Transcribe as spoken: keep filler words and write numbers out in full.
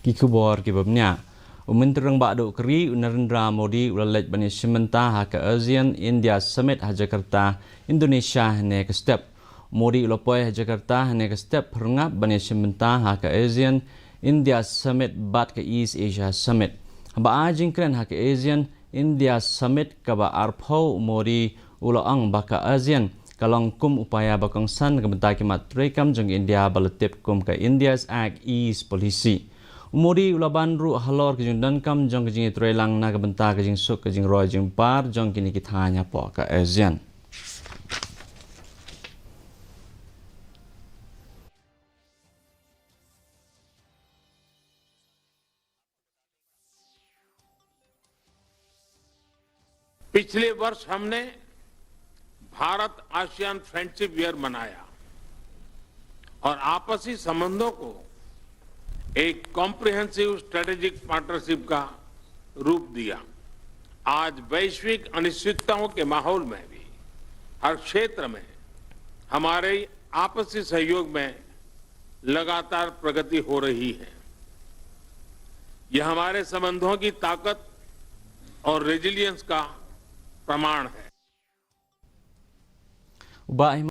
Ki khubor kiba bniah. U Myntri Rangbah Duh ka ri u Narendra Modi u la leit ban ïashim bynta ha ka ASEAN India Summit ha Jakarta, Indonesia hynne ka step. U Modi u la poi ha Jakarta hynne ka step phyrngab ban ïashim bynta ha ka ASEAN India Summit bad ka East Asia Summit. Haba ai jingkren ha ka ASEAN India Summit kaba arphew, u Modi u la ong ba ka ASEAN ka long kum u paia ba kongsan na ka bynta ki mat treikam jong India ba la tip kum ka India's Act East Policy. U Modi u la ban ruh halor ka jingdonkam jong ka jingïatreilang na ka bynta ka jingsuk ka jingroi jingpar jong kine ki thaiñ hapoh ka ASEAN. पिछले वर्ष हमने भारत आसियान फ्रेंडशिप ईयर मनाया और आपसी संबंधों को एक कॉम्प्रिहेंसिव स्ट्रेटेजिक पार्टनरशिप का रूप दिया। आज वैश्विक अनिश्चितताओं के माहौल में भी हर क्षेत्र में हमारे आपसी सहयोग में लगातार प्रगति हो रही है। यह हमारे संबंधों की ताकत और रेजिलियंस का प्रमाण है। U Bah